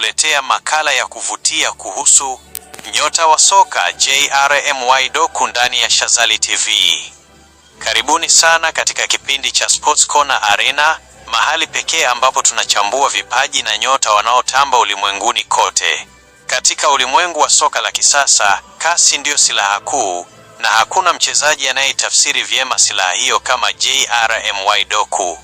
tunakuletea makala ya kuvutia kuhusu nyota wa soka JRMY Doku ndani ya Shazali TV. Karibuni sana katika kipindi cha Sports Corner Arena, mahali pekee ambapo tunachambua vipaji na nyota wanaotamba ulimwenguni kote. Katika ulimwengu wa soka la kisasa, kasi ndiyo silaha kuu na hakuna mchezaji anayetafsiri vyema silaha hiyo kama JRMY Doku.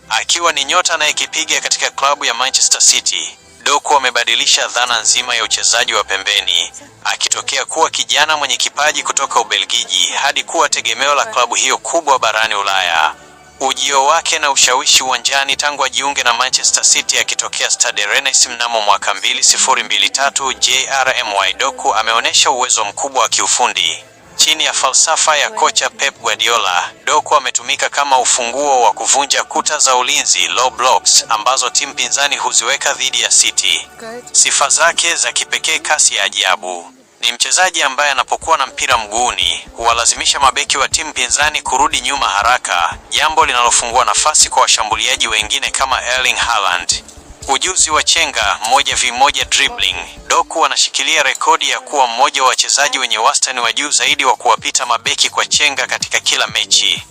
Akiwa ni nyota anayekipiga katika klabu ya Manchester City, Doku amebadilisha dhana nzima ya uchezaji wa pembeni, akitokea kuwa kijana mwenye kipaji kutoka Ubelgiji hadi kuwa tegemeo la klabu hiyo kubwa barani Ulaya. Ujio wake na ushawishi uwanjani tangu ajiunge na Manchester City akitokea Stade Rennes mnamo mwaka 2023, JRMY Doku ameonyesha uwezo mkubwa wa kiufundi. Chini ya falsafa ya kocha Pep Guardiola, Doku ametumika kama ufunguo wa kuvunja kuta za ulinzi low blocks ambazo timu pinzani huziweka dhidi ya City. Sifa zake za kipekee: kasi ya ajabu. Ni mchezaji ambaye anapokuwa na mpira mguuni huwalazimisha mabeki wa timu pinzani kurudi nyuma haraka, jambo linalofungua nafasi kwa washambuliaji wengine kama Erling Haaland. Ujuzi wa chenga 1v1 dribbling. Doku anashikilia rekodi ya kuwa mmoja wa wachezaji wenye wastani wa juu zaidi wa kuwapita mabeki kwa chenga katika kila mechi.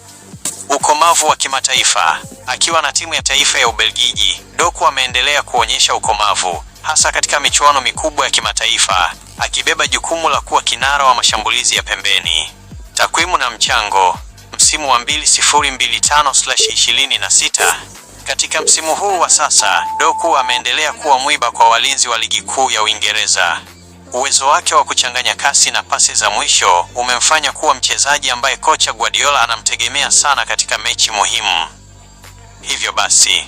Ukomavu wa kimataifa. Akiwa na timu ya taifa ya Ubelgiji, Doku ameendelea kuonyesha ukomavu hasa katika michuano mikubwa ya kimataifa, akibeba jukumu la kuwa kinara wa mashambulizi ya pembeni. Takwimu na mchango. Msimu wa 2025/26. Katika msimu huu wa sasa, Doku ameendelea kuwa mwiba kwa walinzi wa ligi kuu ya Uingereza. Uwezo wake wa kuchanganya kasi na pasi za mwisho umemfanya kuwa mchezaji ambaye kocha Guardiola anamtegemea sana katika mechi muhimu. Hivyo basi,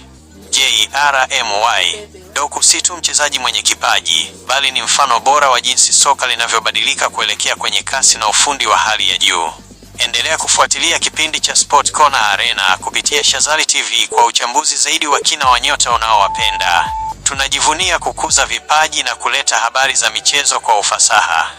JRMY Doku si tu mchezaji mwenye kipaji, bali ni mfano bora wa jinsi soka linavyobadilika kuelekea kwenye kasi na ufundi wa hali ya juu. Endelea kufuatilia kipindi cha Sport Corner Arena kupitia Shazali TV kwa uchambuzi zaidi wa kina wa nyota unaowapenda. Tunajivunia kukuza vipaji na kuleta habari za michezo kwa ufasaha.